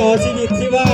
ຕໍ່ຊີວິດຊີວາ.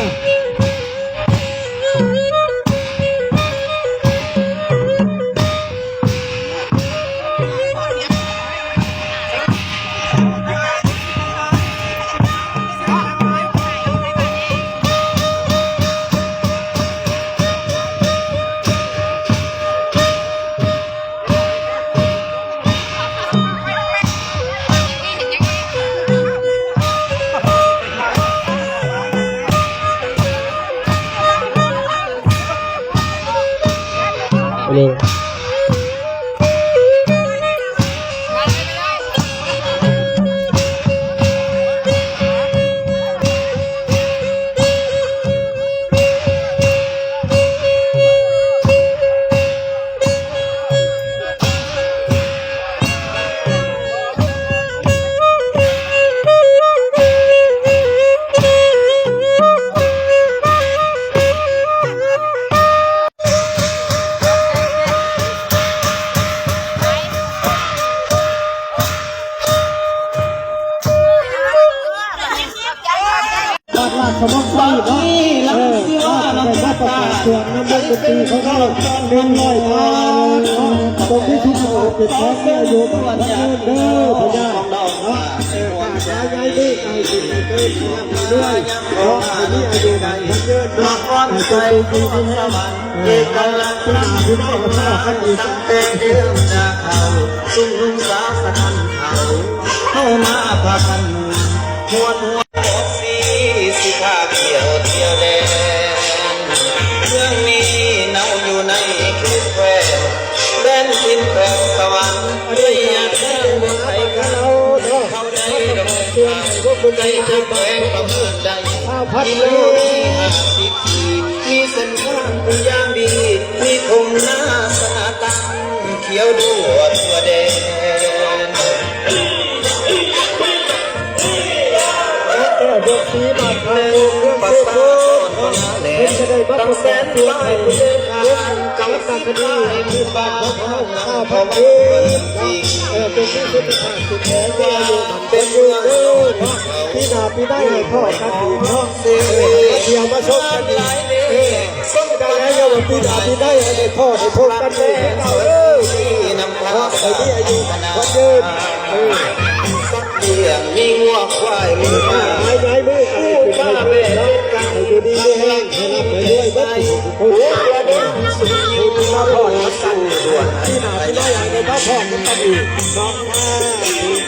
ບາດລາດສະໝອງໄຊເນາະ ເອີ ລາດໄປມາປະກາດຕົວນຳວົງດົນຕີຂອງເຮົາ ໜຶ່ງຮ້ອຍບາດເນາະ ຕົງທີ່ທຸກຄົນເປັນຂອງແມ່ໂຍມ ເດີພະຍາເນາະ ເອີ ກາຍໃຫຍ່ເດີ ໃຫ້ເປັນໃຫ້ເກີດ ໃຫ້ເກີດດ້ວຍເນາະ ໃຫ້ມີອາຍຸໝັ້ນຂວັນຍືນເນາະ ໃຫ້ເຈົ້າຢູ່ດີມີແຮງ ເອກະລັກນຳຢູ່ໃນພະພັກ ຕັ້ງແຕ່ເດືອນໜ້າເຂົ້າ ຊຸມນຸ່ງສາສະນັ້ນເຂົ້າ ເຮົາມາພາກັນມ່ວນຫົວ ອອກສີສິພາກທ່ຽວທ່ຽວແດນ ເມືອງມີເນົາຢູ່ໃນເຂດແຄວ້ນ ແດນຖິ່ນແຂວງສະຫວັນ ໄລຍະທາງບໍ່ໄກ ເຂົາໄດ້ດອກ ໃດຈະແຂວງປະເມີນໄດ້ ກິໂລມີຫ້າສິບ ມີເສັ້ນທາງຢູ່ຢ່າງດີ ມີທົ່ງນາຊະນາຕັ້ງ ຂຽວດົວທົ່ວແດນ ແກ້ວດວງສີບ້ານທ່າໂມງ ເມືອງເຊໂປນ ເພິ່ນຈະໄດ້ມາປະກອບສ່ວນໃຫ້ເປັນການຕັ້ງຄະດີພື້ນບ້ານຂອງເຮົາ ຊາວພັນເອ ເອີ ເປັນທີ່ສຸດທ້າຍສຸດແທ້ ມີອາຍຸໝັ້ນ ເປັນເມືອງເດີເນາະ ປີໜ້າປີໃນໃຫ້ພໍ້ກັນອີກເນາະ ເອີ ດຽວມາຊົມກັນອີກ ເອີ ສົມກັນແລ້ວ ຢ່າວ່າປີໜ້າປີໃນໃຫ້ໄດ້ພໍ້ໄດ້ພົບກັນອີກເນາະ ເອີ ເນາະ ໃຫ້ມີອາຍຸໝັ້ນຂວັນຍືນ ເອີ ສັດລ້ຽງມີງົວຄວາຍມີໝາ ໃຫ້ໃຫ້ມືກັນໃຫ້ຂຶ້ນໃຫ້ເກີດເນາະ ໃຫ້ຢູ່ດີມີແຮງ ໃຫ້ຮ່ຳໃຫ້ລວຍເບິດທຸກຄົນ ມາພ້ອມກັນ ປີໜ້າປີໃນໃຫ້ໄດ້ມາພ້ອມກັນອີກເນາະ.